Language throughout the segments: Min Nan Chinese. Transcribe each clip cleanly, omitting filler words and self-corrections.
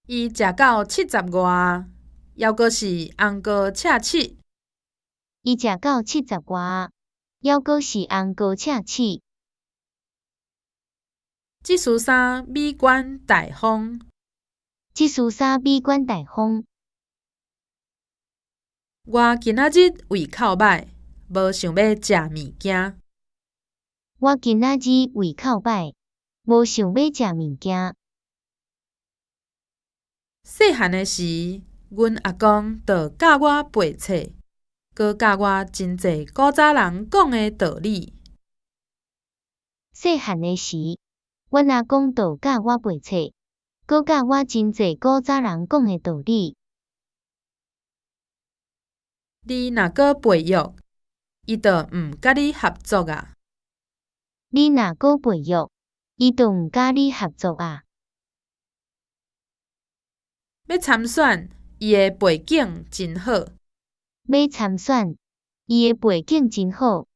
伊食到七十外，猶閣是紅膏赤齒。伊食到七十外，猶閣是紅膏赤齒。這澍衫美觀大方。這澍衫美觀大方。我今仔日胃口䆀，無想欲食物件。我今仔日胃口䆀，無想欲食物件。細漢的時，阮阿公就教我背冊，閣教我真濟古早人講的道理。細漢的時，阮阿公就教我背冊，閣教我真濟古早人講的道理。你若閣背約，伊就毋佮你合作矣。你若閣背約，伊就毋佮你合作矣。欲參選，伊的背景真好。欲參選，伊的背景真好。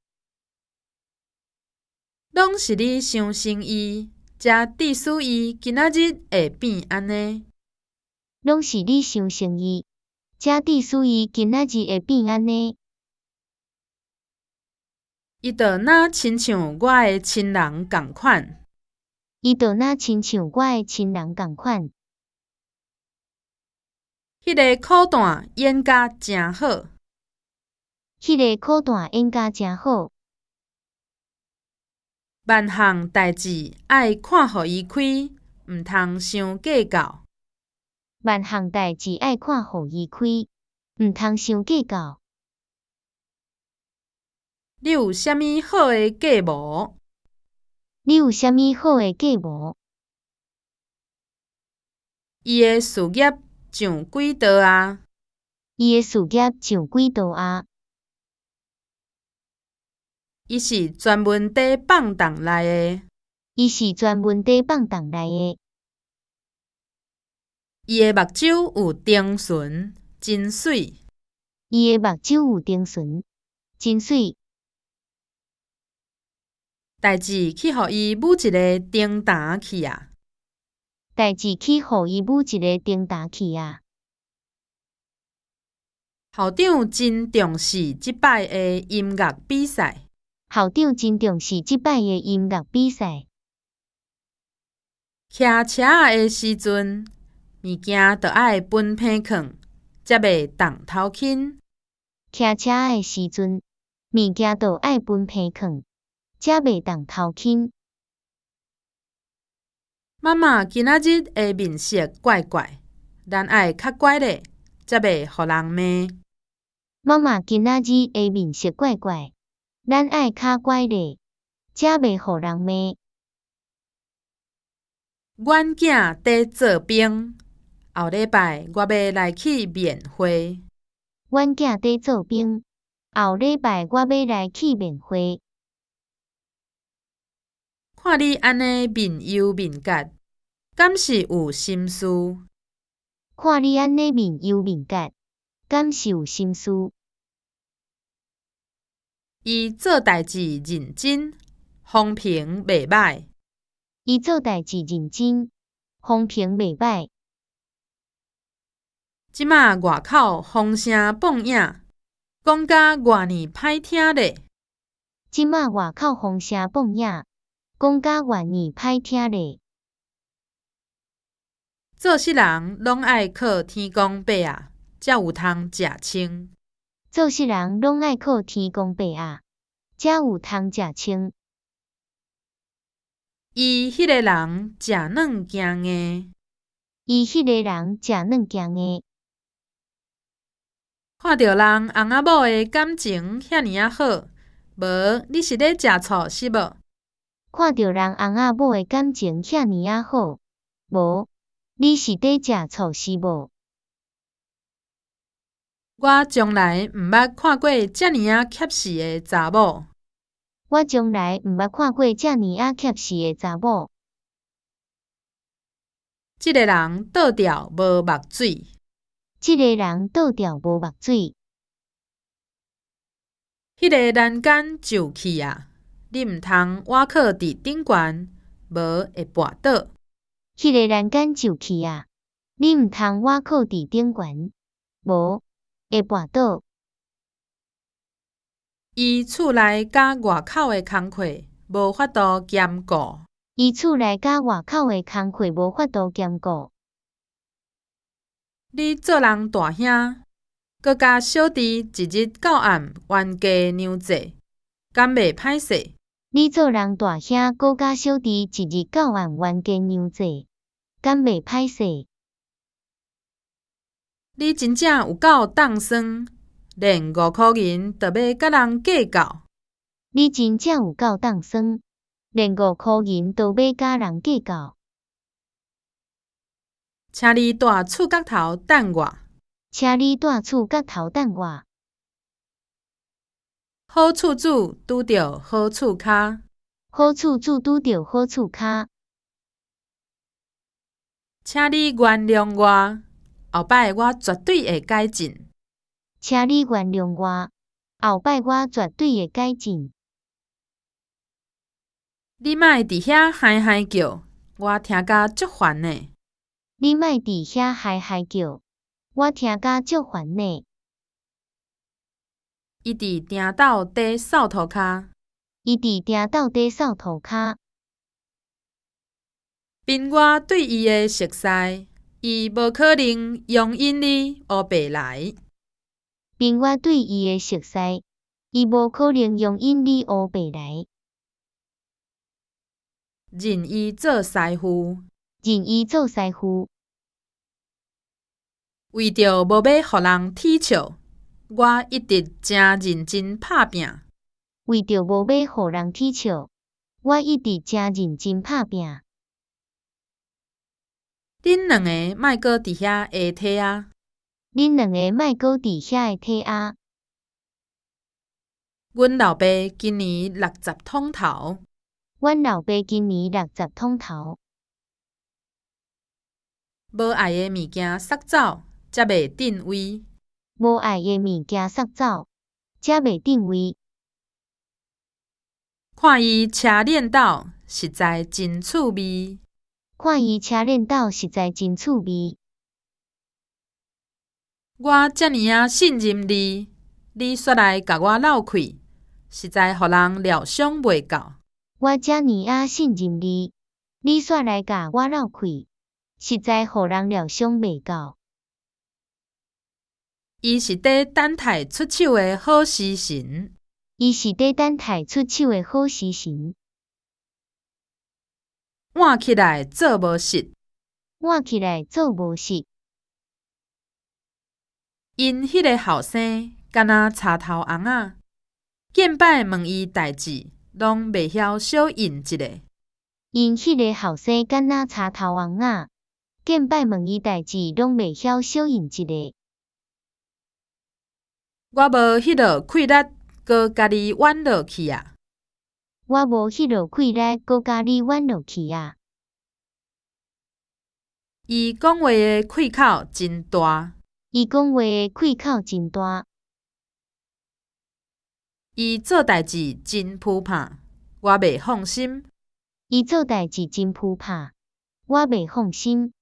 攏是你傷心伊，才致使伊今仔日會變按呢。攏是你傷心伊，才致使伊今仔日會變按呢。伊就若親像我的親人仝款。伊就若親像我的親人仝款。彼个苦旦演甲誠好。彼个苦旦演甲誠好。萬項代誌愛看予伊開，毋通傷計較。萬項代誌愛看予伊開，毋通傷計較。你有啥物好的計無？你有啥物好的計無？伊的事業上軌道矣。伊的事業上軌道矣。伊是專門佇放蕩來的。伊是專門佇放蕩來的。伊的目睭有燈巡，真媠。伊的目睭有燈巡，真媠。代誌去予伊舞一个燈埕去矣。代誌去予伊舞一個燈埕去矣。校長真重視這擺的音樂比賽。校長真重視這擺的音樂比賽。騎車仔的時陣，物件著愛分批囥，才袂當頭輕。騎車仔的時陣，物件著愛分批囥，才袂當頭輕。媽媽今仔日的面色怪怪，咱愛較乖咧，才袂予人罵。媽媽今仔日的面色怪怪，咱愛較乖咧，才袂予人罵。阮囝佇做兵，後禮拜我欲來去面會。阮囝佇做兵，後禮拜我欲來去面會。看你按呢面憂面結，敢是有心事？看你按呢面憂面結，敢是有心事？伊做代誌認真，風評袂䆀。伊做代誌認真，風評袂䆀。這馬外口風聲報影，講甲偌爾歹聽咧。這馬外口風聲報影，講甲偌爾歹聽咧。做穡人攏愛靠天公伯仔，才有通食穿。做穡人攏愛靠天公伯仔，才有通食穿。伊彼个人食軟驚硬。伊彼个人食軟驚硬。看著人翁仔某的感情遐爾仔好，無你是咧食醋是無？看著人翁仔某的感情遐爾仔好，無你是咧食醋是無？我從來毋捌看過遮爾仔怯勢的查某。我從來毋捌看過遮爾仔怯勢的查某。這个人倒吊無目水。這个人倒吊無目水。彼个欄杆蛀去矣，你毋通倚靠佇頂懸，無會跋倒。彼个欄杆蛀去矣，你毋通倚靠佇頂懸，無會跋倒。伊厝內佮外口的工課無法度兼顧。伊厝內佮外口的工課無法度兼顧。你做人大兄，閣佮小弟一日到暗冤家娘濟，敢袂歹勢？你做人大兄，閣佮小弟一日到暗冤家娘濟，敢袂歹勢？你真正有夠凍酸，連5箍銀都欲佮人計較。你真正有夠凍酸，連5箍銀都欲佮人計較。請你蹛厝角頭等我。請你蹛厝角頭等我。好厝主拄著好厝跤。好厝主拄著好厝跤。請你原諒我，後擺我絕對會改進。請你原諒我，後擺我絕對會改進。你莫佇遐嗨嗨叫，我聽甲足煩的。你莫佇遐嗨嗨叫，我聽甲足煩的。伊佇埕斗底掃塗跤。伊佇埕斗底掃塗跤。憑我對伊的熟似，伊無可能容忍你烏白來。憑我對伊的熟似，伊無可能容忍你烏白來。認伊做師傅。認伊做師傅。為著無欲予人恥笑，我一直誠認真拍拚。為著無欲予人恥笑，我一直誠認真拍拚。恁兩个莫閣佇遐下體仔。恁兩个莫閣佇遐下體仔。阮老爸今年60通頭。阮老爸今年60通頭。無愛的物件捒走，才袂鎮威。無愛的物件捒走，才袂鎮威。看伊車輾斗，實在真趣味。看伊車輾斗，實在真趣味。我遮爾仔信任你，你煞來共我落氣，實在予人料想袂到。我遮爾仔信任你，你煞來共我落氣，實在予人料想袂到。伊是佇等待出手的好時辰。伊是佇等待出手的好時辰。換起來做無實。換起來做無實。𪜶彼个後生敢若柴頭尪仔，見擺問伊代誌，攏袂曉相應一下。𪜶彼个後生敢若柴頭尪仔，見擺問伊代誌，攏袂曉相應一下。我無彼落氣力，閣共你怨落去矣。我無彼落氣力，閣共你怨落去矣。伊講話的氣口真大。伊講話的氣口真大。伊做代誌真浮拍，我袂放心。伊做代誌真浮拍，我袂放心。